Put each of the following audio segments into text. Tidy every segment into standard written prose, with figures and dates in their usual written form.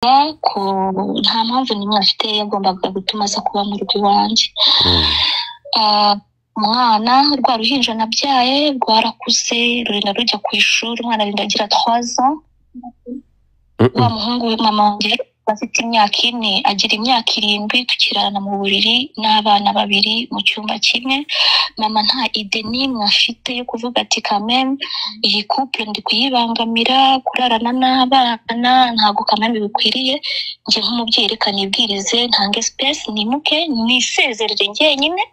Ko nta mpamvu n'imwe afite yagombaga gutuma aza kuba mu rugo iwanjye. Umwana, rwa ruhinja nabyaye, rwarakuze, rurinda rujya ku ishuri. Umwana arinda agira 3 ans. Wa muhungu we mama wanjye afite imyaka 4, agira imyaka 7, tukirarana mu buriri n'abana babiri mu cyumba kimwe. Mama nta idée n'imwe afite yo kuvuga ati: "Quand même, iyi couple ndi kuyibangamira, kurarana n'abana ntabwo quand même bikwiriye. Njye nk'umubyeyi reka nibwirize, ntange space, nimuke, nisezerere njyenyine,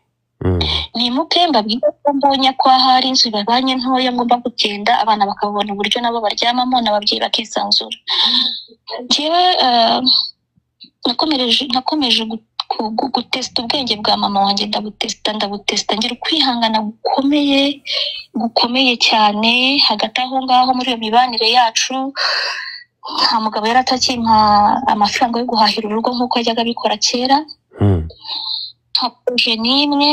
nimuke, mbabwire ko mbonye ko ahari inzu babanye ntoya, ngomba kugenda, abana bakabona uburyo nabo baryamamo n'ababyeyi bakisanzura." Njyewe nakomeje gutesita ubwenge bwa mama wanjye, ndabutesita, ndabutesita, ngira ukwihangana gukomeye, gukomeye cyane. Hagati aho ngaho, muri iyo mibanire yacu, nta mugabo yari atakimpa amafaranga yo guhahira urugo nk'uko yajyaga abikora kera. Nta projet n'imwe.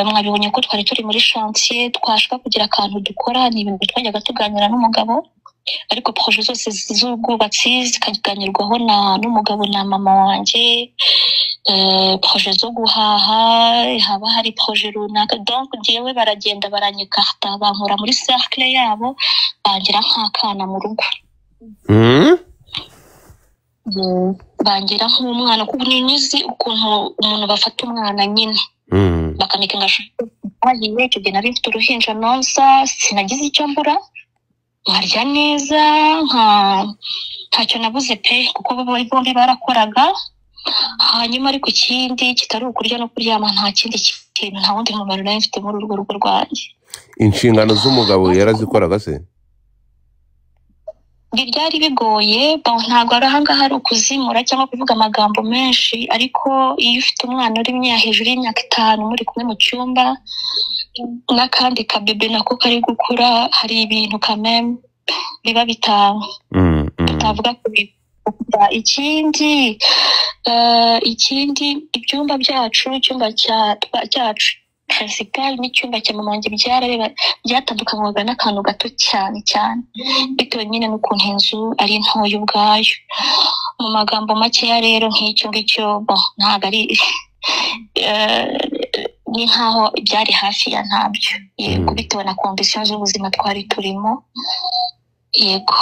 Mwabibonye ko twari turi muri chantier, twashaka kugira akantu dukora, ni ibintu twajyaga tuganira n'umugabo, ariko projet zose z'ubwubatsi zikaganirwaho na n'umugabo na mama wanjye. Projet zo guhaha, haba hari projet runaka, donc njyewe baragenda baranyekarta, bankura muri cercle yabo, bangira nk'akana mu rugo, bangira nk'umwana, kuko nzi ukuntu umuntu bafata umwana nyine, bakamika ngashahiye. Icyo gihe nari mfite uruhinja nonsa, sinagize icyo mbura, nkarya neza, nka ntacyo nabuze pe, kuko bo bombi barakoraga. Hanyuma ariko ikindi kitari ukurya no kuryama, nta kindi kintu, nta wundi mumaro nari mfite muri urwo rugo rwanjye. Inshingano z'umugabo yarazikoraga se? Ibi byari bigoye. Bon, ntabwo ari ahangaha ari ukuzimura cyangwa kuvuga amagambo menshi, ariko iyo ufite umwana uri hejuru y'imyaka 5 muri kumwe mu cyumba, n'akandi kabebe nako kari gukura, hari ibintu quand même biba tutavuga ku ikindi. Ikindi, ibyumba byacu, icyumba cyacu principal n'icyumba cya mama wanjye byarareba, byatandukanywaga n'akantu gato cyane cyane, bitewe nyine n'ukuntu inzu ari ntoya ubwayo. Mu magambo makeya rero, nk'icyo ngicyo, bon, ntabwo ari ni nkaho byari hafi ya ntabyo, yego, bitewe na condition z'ubuzima twari turimo, yego.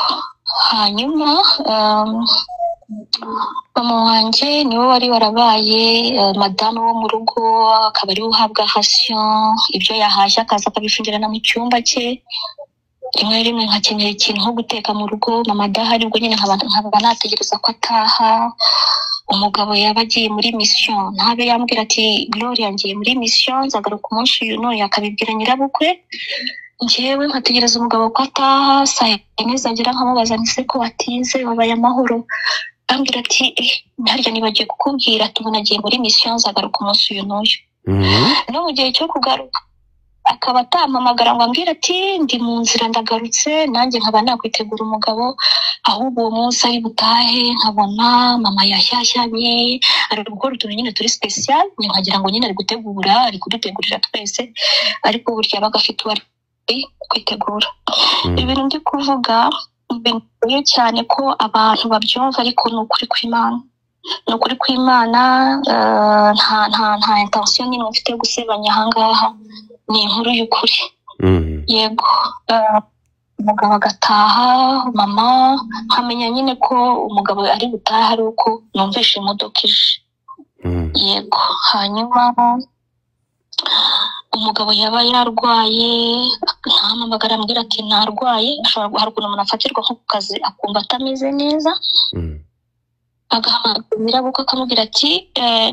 Hanyuma mama wanjye niwe wari warabaye madamu wo mu rugo, akaba ariwe uhabwa ration, ibyo yahashye akaza akabifungirana mu cyumba cye. Rimwe rimwe nkakenera ikintu nko guteka mu rugo, mama adahari, ubwo nyine nkaba nategereza ko ataha. Umugabo yaba agiye muri mission, ntabe yambwira ati: "Gloria, ngiye muri mission, nzagaruka umunsi uyu n'uyu," akabibwira nyirabukwe. Njyewe nkategereza umugabo ko ataha, saa 4 zagera nkamubaza nti: "Se ko watinze, wabaye amahoro?" Ambwira ati: "Eh, harya nibagiwe kukubwira, tubona agiye muri mission, nzagaruka umunsi uyu n'uyu." No mu gihe cyo kugaruka akaba atampamagara ngo ambwire ati: "Ndi mu nzira, ndagarutse," nanjye nkaba nakwitegura umugabo. Ahubwo uwo munsi ari butahe, nkabona mama yashyashyanye, ari gukora utuntu nyine turi spécial, nkagira ngo nyine ari gutegura, ari kudutegurira twese, ariko burya yabaga afite uwo ari kwitegura. Ibintu ndi kuvuga ni ibintu bigoye cyane ko abantu babyumva, ariko ni ukuri kw'Imana, ni ukuri kw'Imana. Nta intention n'imwe mfite yo gusebanya ahangaha, ni inkuru y'ukuri. Yego. Umugabo agataha, mama nkamenya nyine ko umugabo ari butahe ari uko numvishe imodoka ije. Yego. Hanyuma umugabo yaba yarwaye, ntampamagara ambwira ati ntarwaye. Ashobora, hari ukuntu umuntu afatirwa nko ku kazi akumva atameze neza, agahamagara nyirabukwe akamubwira ati: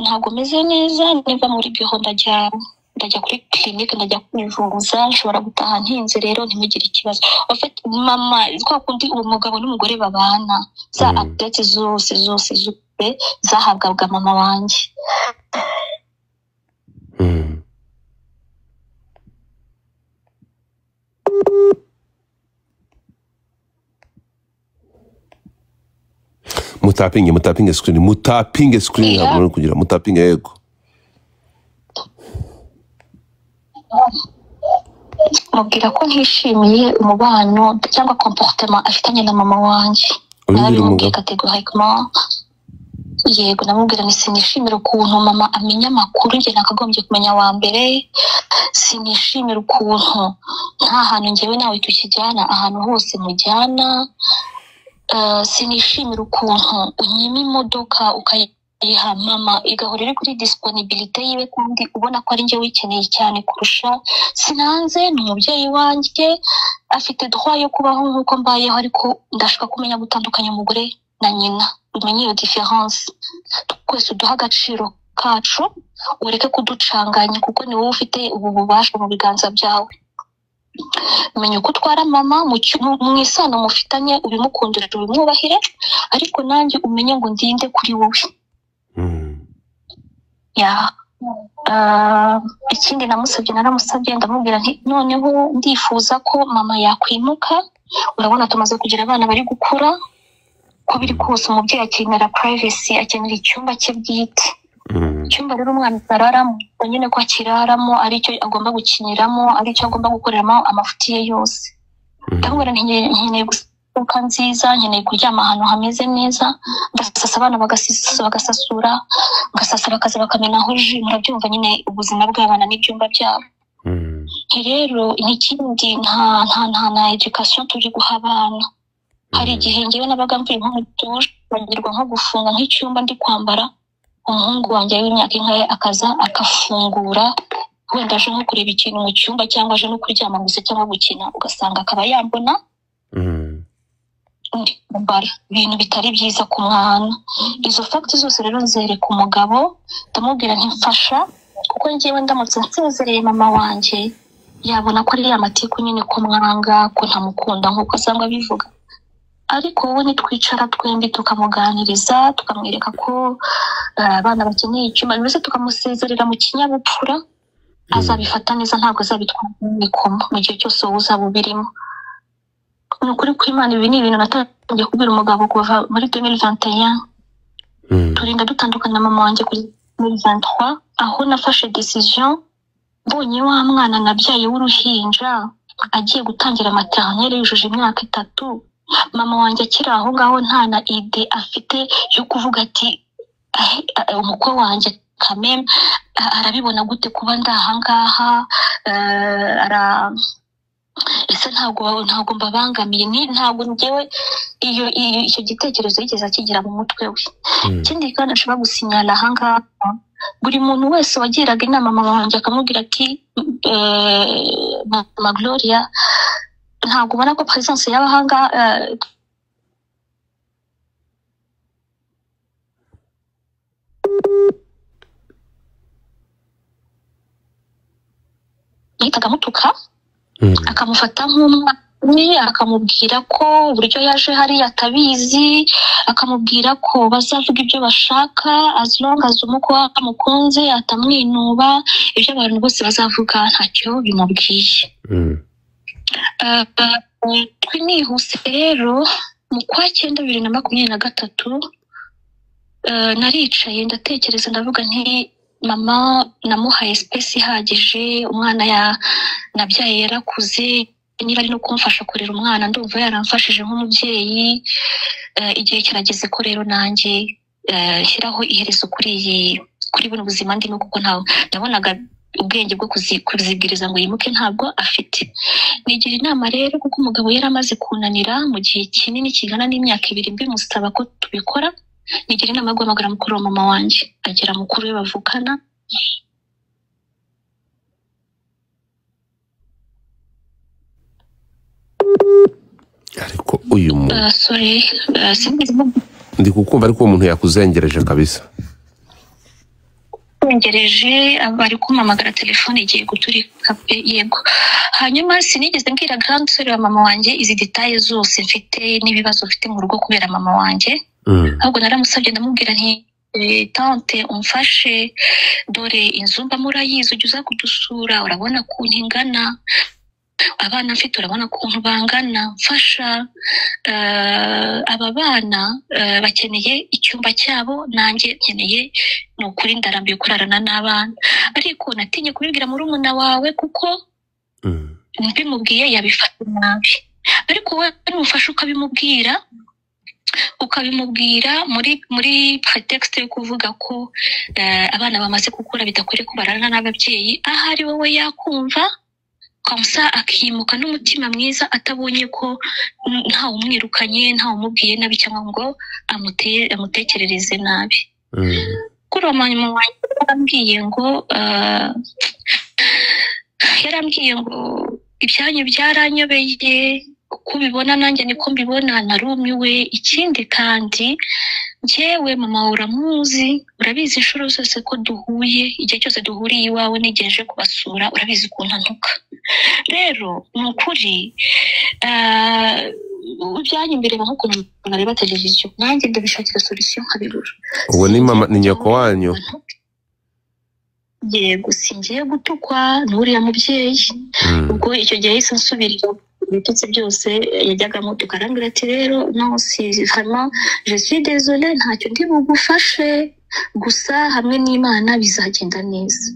"Ntabwo meze neza, niva muri biro ndajya kuri clinique, ndajya kwivuza, nshobora gutaha ntinze, rero ntimugire ikibazo." En fait, mama, kwa kundi uwo mugabo n'umugore babana, za update zose zose zose zahabwaga mama wanjye. Mutapinge, mutapinge screen, mutapinge screen. Iya. Ntabwo muri kugira mutapinge, yego. Mubwira ko ntishimiye umubano cyangwa comportement afitanye na mama wanjye. Ubibwira Narabimubwiye umugabo? Catégoriquement. Yego, namubwira nti sinishimira ukuntu mama amenya amakuru njye nakagombye kumenya wa mbere, sinishimira ukuntu nta hantu njyewe nawe tukijyana, ahantu hose mujyana, sinishimira ukuntu unyima imodoka ukayiha mama igahora iri kuri disponibilité yiwe, kandi ubona ko ari njye wikeneye cyane kurusha. Sinanze, ni umubyeyi wanjye, afite droit yo kubaho nk'uko mbayeho, ariko ndashaka kumenya gutandukanya umugore na nyina, umenye iyo différence. Twese uduhe agaciro kacu, ureke kuducanganya, kuko ni wowe ufite ubu bubasha mu biganza byawe. Menya uko utwara mama mu isano mufitanye, ubimukundire, ubimwubahire, ariko nanjye umenye ngo ndinde kuri wowe. Ya, ikindi namusabye, naramusabye ndamubwira nti noneho ndifuza ko mama yakwimuka, urabona tumaze kugira abana bari gukura, uko biri kose umubyeyi akenera privacy, akenera icyumba cye bwite. Icyumba rero umwana araramo nyine ko akiraramo, aricyo agomba gukiniramo, aricyo agomba gukoreramo amafuti ye yose. Ndamubwira nti nkeneye gusohoka nziza, nkeneye kuryama ahantu hameze neza, ndasasa abana bagasasura, ngasasa bakaza bakamenaho ji, murabyumva nyine ubuzima bw'abana n'ibyumba byabo. Nti rero ikindi nta education turi guha abana. Hari igihe ngewe nabaga mvuye nko mu dushe, bagirwa nko gufunga nk'icyumba ndi kwambara, umuhungu wanjye w'imyaka ingahe akaza agafungura, wenda aje nko kureba ikintu mu cyumba, cyangwa aje no kuryama gusa cyangwa gukina, ugasanga akaba yambona ndi kwambara ibintu bitari byiza ku mwana. Izo facts zose rero nzereka umugabo, ndamubwira nti mfasha, kuko njyewe ndamutse nsezereye mama wanjye yabona ko ari ya matiku nyine, ko mwanga, ko ntamukunda nk'uko asanzwe abivuga. Ariko wowe nitwicara twembi tukamuganiriza, tukamwereka ko abana bakeneye icyumba, mbese tukamusezerera mu kinyabupfura, azabifata neza, ntabwo azabitwara nk'imikomo mu gihe cyose wowe uzaba ubirimo. Ni ukuri kw'Imana, ibi ni ibintu natangiye kubwira umugabo kuva muri 2021, turinda dutandukana na mama wanjye kuri 2023, aho nafashe decision mbonye wa mwana nabyaye w'uruhinja agiye gutangira maternelle yujuje imyaka 3, mama wanjye akiri aho ngaho nta na idée afite yo kuvuga ati umukwe wanjye kameme arabibona gute kuba ndi aha ngaha, ese ntabwo mbabangamiye, ntabwo njyewe iyo icyo gitekerezo yigeze akigira mu mutwe we. Ikindi kandi ashobora gusinyala aha ngaha, buri muntu wese wagiraga inama mama wanjye akamubwira ati mama Gloria ntabwo ubona ko presence y'aba aha ngaha yahitaga amutuka, akamufata nk'umwana, akamubwira ko uburyo yaje hariya atabizi, akamubwira ko bazavuga ibyo bashaka, as long as umukwe amukunze atamwinuba, ibyo abantu bose bazavuga ntacyo bimubwiye. Twinihuse rero mu kwa 9 2023, naricaye ndatekereza, ndavuga nti mama namuhaye space ihagije, umwana ya nabyaye yarakuze, niba ari no kumfasha kurera umwana ndumva yaramfashije nk'umubyeyi, igihe kirageze ko rero nanjye shyiraho iherezo kuri buno buzima ndimo, kuko ntawe nabonaga ubwenge bwo kuzibwiriza ngo yimuke ntabwo afite. Nigira inama rero, kuko umugabo yari amaze kunanira mu gihe kinini kingana n'imyaka 2 mbimusaba ko tubikora, nigira inama yo guhamagara mukuru wa mama wanjye, agera mukuru we bavukana. Ariko uyu muntu Sorry, sinigeze ndi kukumva, ariko uwo muntu yakuzengereje kabisa. Ngereje bari kumpamagara, telefone igiye guturika pe, yego. Hanyuma sinigeze mbwira grande sœur wa mama wanjye izi détails zose mfite n'ibibazo mfite mu rugo kubera mama wanjye. Ahubwo naramusabye ndamubwira nti tante umfashe, dore inzu mbamo urayizi, ujya uza kudusura, urabona ukuntu ingana, abana mfite urabona ukuntu bangana, mfasha, aba bana bakeneye icyumba cyabo, nanjye nkeneye, ni ukuri ndarambiwe kurarana n'abana, ariko natinye kubibwira murumuna wawe kuko mbimubwiye yabifata nabi, ariko wowe numufasha ukabimubwira Ukabimubwira muri prétexte yo kuvuga ko abana bamaze gukura, bidakwiriye ko bararana n'ababyeyi. Ahari wowe yakumva kamusa, akimuka n'umutima mwiza, atabonye ko ntawe umwirukanye, ntawe umubwiye nabi cyangwa ngo amutekerereze nabi. Kuri uwo mama wanjye yarambwiye ngo ibyanyu byaranyobeye, uko ubibona nanjye niko mbibona, narumiwe. Ikindi kandi, njyewe mama wawe uramuzi, urabizi inshuro zose ko duhuye, igihe cyose duhuriye iwawe n'igihe nje kubasura, urabizi ukuntu antuka. Rero ni ukuri, ibyanyu mbireba nk'ukuntu umuntu areba televiziyo, nanjye ndabishakira solution nkabibura. Uwo ni mama, ni nyoko wanyu? Yego, singiye gutukwa n'uriya mubyeyi. Ubwo icyo gihe yahise ansubirira ibitutsi byose yajyaga amutuka, arambwira ati: "Rero non, si vraiment je suis désolée, ntacyo ndi bugufashe, gusa hamwe n'Imana bizagenda neza."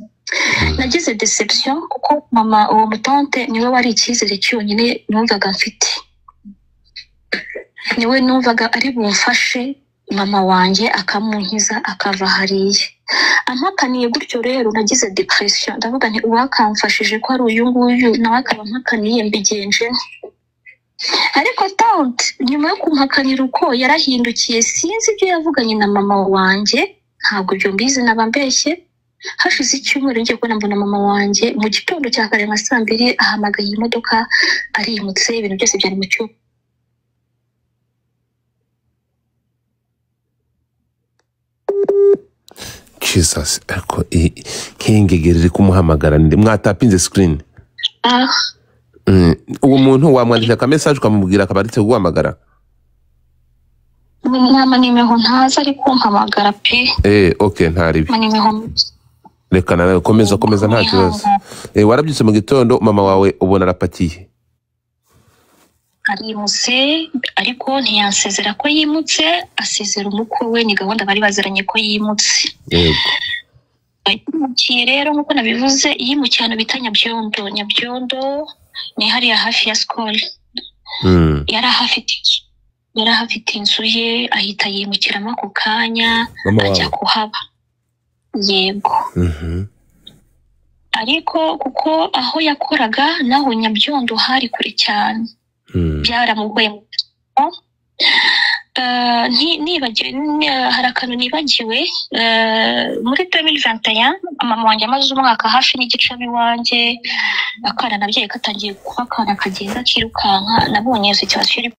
Nagize déception kuko mama, uwo mutante, niwe wari icyizere cyonyine numvaga mfite, niwe numvaga ari bumfashe mama wanjye akamunkiza akava hariya. Ampakaniye gutyo rero nagize dépression, ndavuga nti: "Uwakamfashije ko ari uyu nguyu, nawe akaba ampakaniye, mbigenje nte?" Ariko tante nyuma yo kumpakanira uko yarahindukiye, sinzi ibyo yavuganye na mama wanjye, ntabwo ibyo mbizi, naba mbeshye. Hashize icyumweru ngiye kubona mbona mama wanjye mu gitondo cya kare nka saa 2 ahamagaye imodoka, arimutse, ibintu byose byari mu cyumba. Jesus, ariko nk'ingegera iri kumuhamagara ndi mwatapinze screen. Ah. Uwo muntu wamwandikira aka message ukamubwira akaba aretse kuguhamagara? Nama nimero ntazi ari kumpamagara pe. Okay, ntaribi. Nimero. Reka nawe, komeza, komeza, nta kibazo. Warabyutse mu gitondo, mama wawe ubona arapakiye. Arimutse, ariko ntiyansezera ko yimutse, asezera umukwe we, ni gahunda bari baziranye ko yimutse. Yimukiye rero, nk'uko nabivuze, yimukiye ahantu bita Nyabyondo. Nyabyondo ni hariya hafi ya Sikoro. Yari ahafite inzu ye, ahita yimukiramo ako kanya. Mama Ajya wawe? kuhaba, yego. Ariko kuko aho yakoraga naho Nyabyondo hari kure cyane, byaramugoye. Nibagiwe, hari akantu nibagiwe. Muri 2021 mama wanjye amaze umwaka hafi n'igice aba iwanjye, akana nabyaye katangiye kuba akana kagenda kirukanka, nabonye iyo situation iri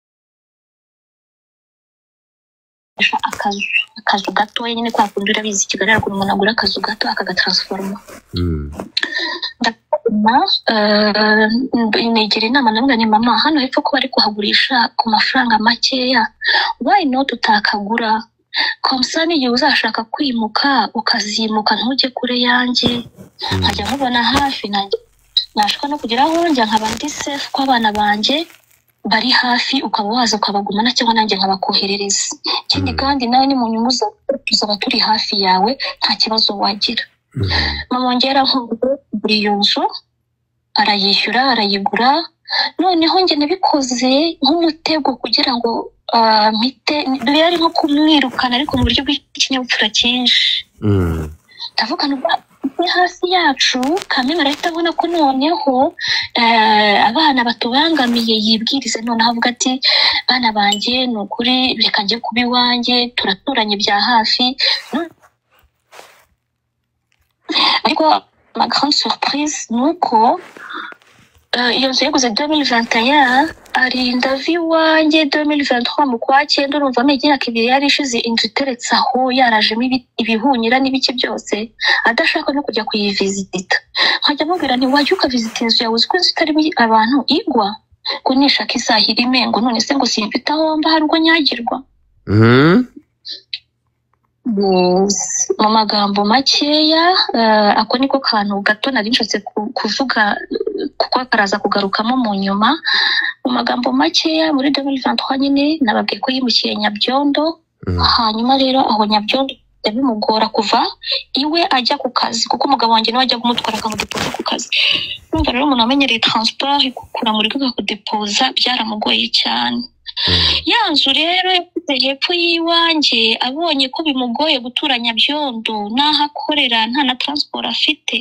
akazu gatoya nyine, kwa kundi urabizi Kigali hari ukuntu umuntu agura akazu gato akagatransforma. Ndabona negera inama, ndavuga ni: "Mama, hano hepfo ko bari kuhagurisha ku mafaranga makeya, why not utakagura? Comme ça n'igihe uzashaka kwimuka ukazimuka ntujye kure yanjye, nkajya nkubona hafi, nanjye nashaka no kugera aho njya nkaba ndi safe ko abana banjye bari hafi, ukaba waza ukabagumana cyangwa nanjye nkabakoherereza. Ikindi kandi nawe ni mu nyungu zawe, tuzaba turi hafi yawe, nta kibazo wagira." Mama wanjye yarankunze, kugura iyo nzu arayishyura, arayigura. Noneho njye nabikoze nk'umutego kugira ngo mpite, yari nko kumwirukana ariko mu buryo bw'ikinyabupfura cyinshi. Ndavuga nubwo ni hafi yacu kamwe, barahita abona ko noneho abana batubangamiye, yibwirize noneho avuga ati: "Bana banjye, ni ukuri reka njye kuba iwanjye, turaturanye bya hafi." Ariko ma grande surprise ni uko iyo nzu yaguze 2021, arinda ava iwanjye 2023 mu kwa cyenda. Urumva amezi, imyaka 2 yari ishize inzu iteretse aho, yarajemo ibihunyira n'ibiki byose, adashaka no kujya kuyivizita. Nkajya amubwira nti: "Wajya ukavizita inzu yawe, uzi ko inzu itarimo abantu igwa?" Ngo nishaka izahirime, ngo none se ngo simfite aho mba, hari ubwo nyagirwa. Yes. Mu magambo makeya, ako niko kantu gato nari nshatse kuvuga, kuko karaza kugarukamo mu nyuma. Mu magambo makeya, muri 2023 nyine nababwiye ko yimukiye Nyabyondo. Hanyuma rero aho Nyabyondo bimugora kuva iwe ajya ku kazi, kuko umugabo wanjye nawe ajya kumutwara akamudepoza ku kazi. Urumva rero umuntu wamenyereye transport ikukura mu rugo ikakudepoza, byaramugoye cyane. Ya nzu rero yashyize hepfo y'iwanjye, abonye ko bimugoye gutura Nyabyondo n'aho akorera nta na transport afite,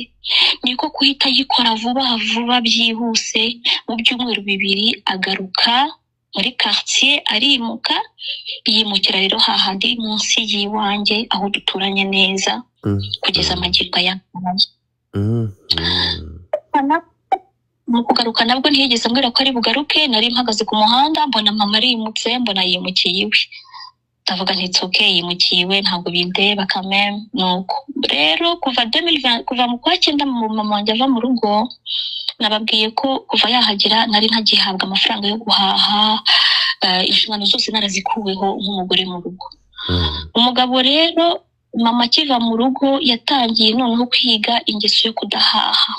niko guhita ayikora vuba vuba byihuse. Mu byumweru 2 agaruka muri quartier, arimuka, yimukira rero hahandi munsi y'iwanjye aho duturanye neza kugeza amagingo aya. Mu kugaruka nabwo ntiyigeze ambwira ko ari bugaruke. Nari mpagaze ku muhanda, mbona mama arimutse, mbona yimukiye iwe. Ndavuga nti "It's okay, yimukiye iwe, ntabwo bindeba kameme." Nuko rero kuva 2020, kuva mu kwa cyenda mama wanjye ava mu rugo, nababwiye ko kuva yahagera nari ntagihabwa amafaranga yo guhaha, inshingano zose narazikuweho nk'umugore mu rugo. Umugabo rero, mama akiva mu rugo, yatangiye noneho kwiga ingeso yo kudahaha.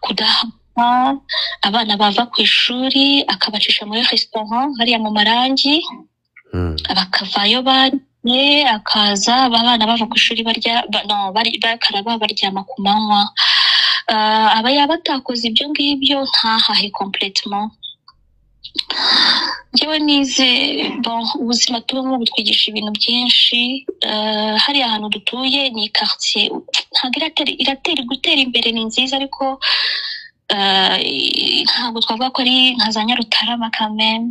Kudahaha, abana bava ku ishuri akabacisha muri restaurant hariya mu Marangi, bakavayo bariye, akaza abana bava ku ishuri barya no, bakaraba, baryama ku manywa. Aba yaba atakoze ibyo ngibyo, ntahahe complètement. Njyewe nize, bon, ubuzima tubamo butwigisha ibintu byinshi. Hariya hantu dutuye ni quartier ntabwo iratera gutera imbere, ni nziza, ariko ntabwo twavuga ko ari nka za Nyarutarama kameme.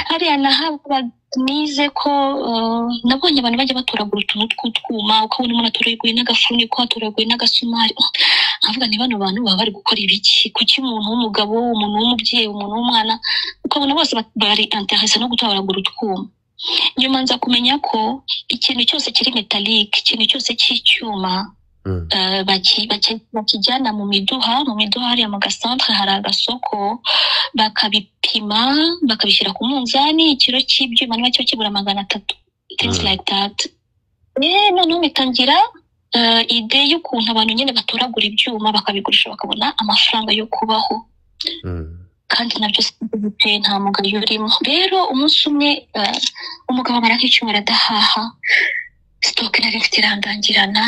Hariya nahaba nize ko nabonye abantu bajya batoragura utuntu tw'utwuma, ukabona umuntu atoraguye n'agafuniko, atoraguye n'agasumari. Nkavuga ni bano bantu baba bari gukora ibiki? Kuki umuntu w'umugabo, umuntu w'umubyeyi, umuntu w'umwana, ukabona bose bari intéressés no gutoragura utwuma? Nyuma nza kumenya ko ikintu cyose kiri métallique, ikintu cyose cy'icyuma, bakijyana mu miduha hariya mu gasantere hari agasoko, bakabipima, bakabishyira ku munzani. Ikiro cy'ibyuma niba kiba kigura 300, things like that. Noneho bitangira idée y'ukuntu abantu nyine batoragura ibyuma bakabigurisha, bakabona amafaranga yo kubaho. Kandi nabyo si pe, nta mugayo urimo. Rero umunsi umwe umugabo amara nk'icyumweru adahaha, stock nari mfite irandangirana.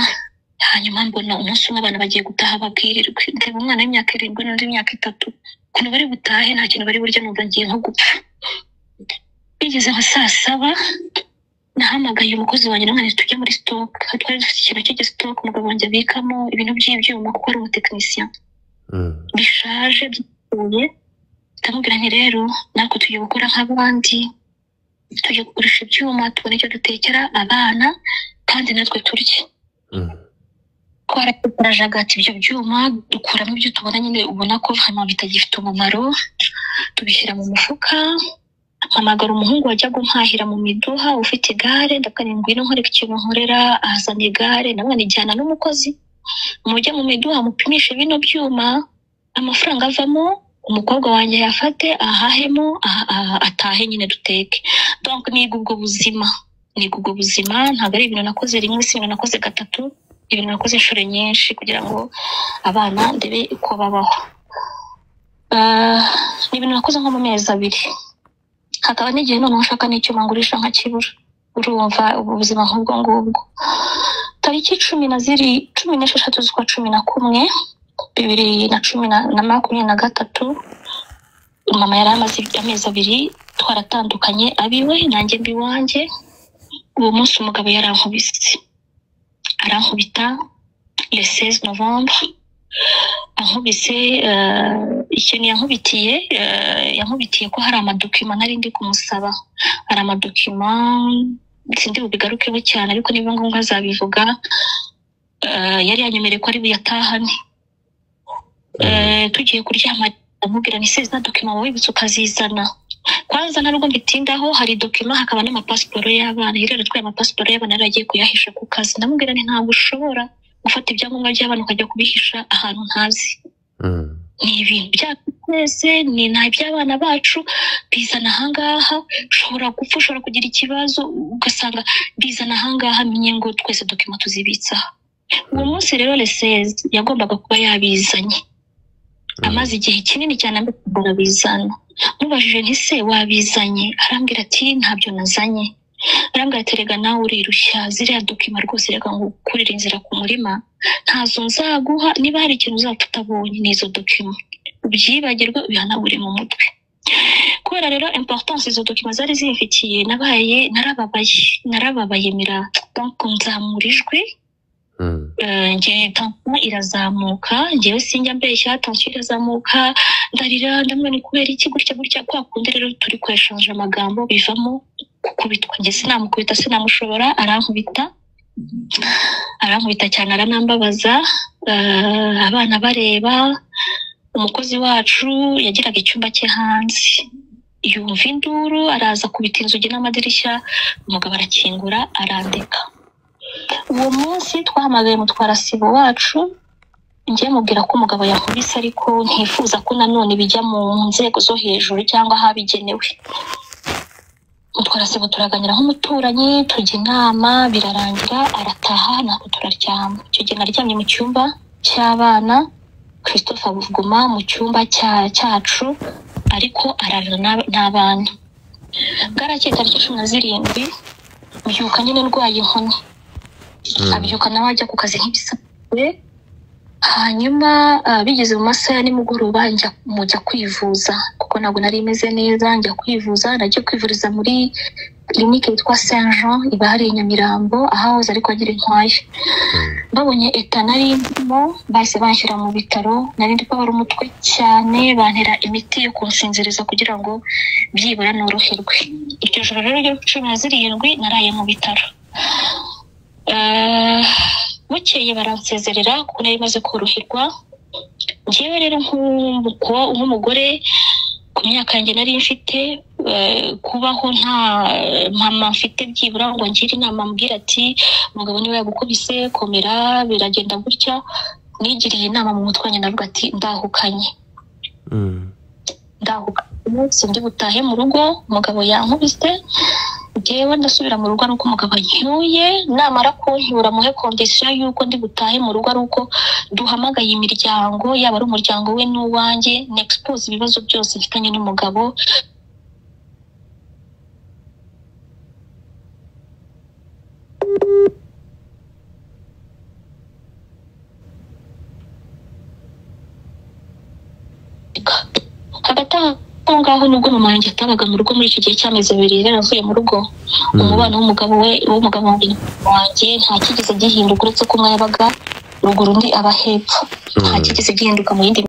Hanyuma mbona umunsi umwe abantu bagiye gutaha babwirirwe, ndeba umwana w'imyaka 7 n'undi w'imyaka 3, ukuntu bari butahe nta kintu bari burya, numva ngiye nko gupfa. Bigeze nka saa saba, nahamagaye umukozi wanjye namwe tujya muri stock. Twari dufite ikintu cy'igistock umugabo wanjye abikamo ibintu by'ibyuma kuko ari umutekinisiye, bishaje, byapfuye. Ndamubwira nti rero natwe tugiye gukora nk'abandi, tugiye kugurisha ibyuma tubone icyo dutekera abana kandi natwe turye. Twarajagata ibyo byuma, dukuramo ibyo tubona nyine ubona ko vraiment bitagifite umumaro, tubishyira mu mufuka. Mpamagara umuhungu wajyaga umpahira mu miduha ufite igare, ndavuga nti ngwino nkwereke ikintu nkorera. Azana igare, nawe nijyana n'umukozi, mujye mu miduha mupimishe bino byuma, amafaranga avamo umukobwa wanjye yafate ahahemo, atahe nyine duteke. Donc niga ubwo buzima, niga ubwo buzima. Ntabwo ari ibintu nakoze rimwe, si ibintu nakoze gatatu, ibintu nakoze inshuro nyinshi kugira ngo abana ndebe uko babaho. Ni ibintu nakoze nko mu mezi 2. Hakaba n'igihe noneho nshaka n'icyuma ngurisha nkakibura. Urumva ubu buzima nk'ubwo ngubwo. Tariki cumi na ziri 16 z'ukwa 11 2023, mama yari amaze amezi 2 twaratandukanye, abiwe nanjye mbi iwanjye. Uwo munsi umugabo yarankubise, arankubita le 16 novembre. Ankubise, ikintu yankubitiye, yankubitiye ko hari amadocuments nari ndi kumusaba. Hari amadocuments, sindi bubigarukeho cyane, ariko niba ngombwa azabivuga. Yari yanyemereye ko ari buyatahane. Tugiye kuryama ndamubwira ni seza documents wibutse ukazizana. Kwanza nta nubwo mbitindaho, hari documents hakaba n'amapasiporo y'abana. Yari yaratwaye amapasiporo y'abana, yari agiye kuyahisha ku kazi. Ndamubwira nti ntabwo ushobora gufata ibyangombwa by'abana ukajya kubihisha ahantu ntazi. Ni ibintu byacu twese, ni nta iby'abana bacu, bizana ahangaha. Ushobora gupfa, ushobora kugira ikibazo, ugasanga bizana ahangaha, menye ngo twese documents tuzibitsa aha. Uwo munsi rero le 16 yagombaga kuba yabizanye. Amaze igihe kinini cyane arabizana. Mubajije nti se wabizanye? Arambwira ati ntabyo nazanye. Arambwira ati rega nawe urirushya, ziriya documents rwose, reka ngo ukurire inzira ku murima, ntazo nzaguha. Niba hari ikintu uzapfa utabonye ni izo documents, ubyibagirwe, ubihanagure mu mutwe. Kubera rero importance izo documents zari zimfitiye, nabaye narababaye mira, donc nzamura ijwi. Njye tension irazamuka, njyewe sinjya mbeshya, tension irazamuka, ndarira, ndamubona ni kubera iki gutya gutya. Kwa kundi rero turi kweshanje amagambo bivamo gukubitwa. Njye sinamukubita, sinamushobora, arankubita cyane, aranambabaza. Abana bareba. Umukozi wacu yagiraga icyumba cye hanze, yumva induru araza kubita inzugi n'amadirishya, umugabo arakingura arandeka. Uwo munsi twahamagaye mutwarasibo wacu, njye mubwira ko umugabo yankubise, ariko ntifuza ko nanone bijya mu nzego zo hejuru cyangwa ahabigenewe. Mutwarasibo turaganira nk'umuturanyi, tujya inama, birarangira arataha, ntabwo turaryama. Icyo gihe naryamye mu cyumba cy'abana, Christophe aguma mu cyumba cyacu, ariko ararana n'abana. Bwarakeye tariki 17, mbyuka nyine ndwaye inkoni. Abyuka nawe ajya ku kazi nk'ibisanzwe. Hanyuma bigeze mu masaha ya nimugoroba njya kwivuza, kuko ntabwo nari meze neza. Njya kwivuza, nagiye kwivuriza muri clinique yitwa Saint Jean, iba hariya i Nyamirambo, ahahoze ariko agira inkwaya. Babonye eta nari ndimo, bahise banshyira mu bitaro. Nari ndi kubabara umutwe cyane, bantera imiti yo kunsinziriza kugira ngo byibura noroherwe. Iryo joro rero ryo 17 naraye mu bitaro. Bukeye baransezerera kuko nari maze koroherwa. Njyewe rero nk'umugore ku myaka yanjye nari mfite, kubaho nta mama mfite byibura ngo ngire inama ambwira ati umugabo niwe yagukubise, komera, biragenda gutya. Nigiriye inama mu mutwe wanjye, ndavuga ati ndahukanye, sindi butahe mu rugo, umugabo yankubise, njyewe ndasubira mu rugo ari uko umugabo ancyuye. Namara kuncyura muhe condition y'uko ndi butahe mu rugo ari uko duhamagaye imiryango, yaba ari umuryango we n'uwanjye, nexpose ibibazo byose mfitanye n'umugabo. Hagati aho ngaho nubwo mama wanjye atabaga mu rugo muri icyo gihe cy'amezi 2 yari avuye mu rugo, umubano w'umugabo we w'umugabo wanjye nta kigeze gihinduka, uretse ko umwe yabaga ruguru undi aba hepfo. Nta kigeze gihinduka mu yindi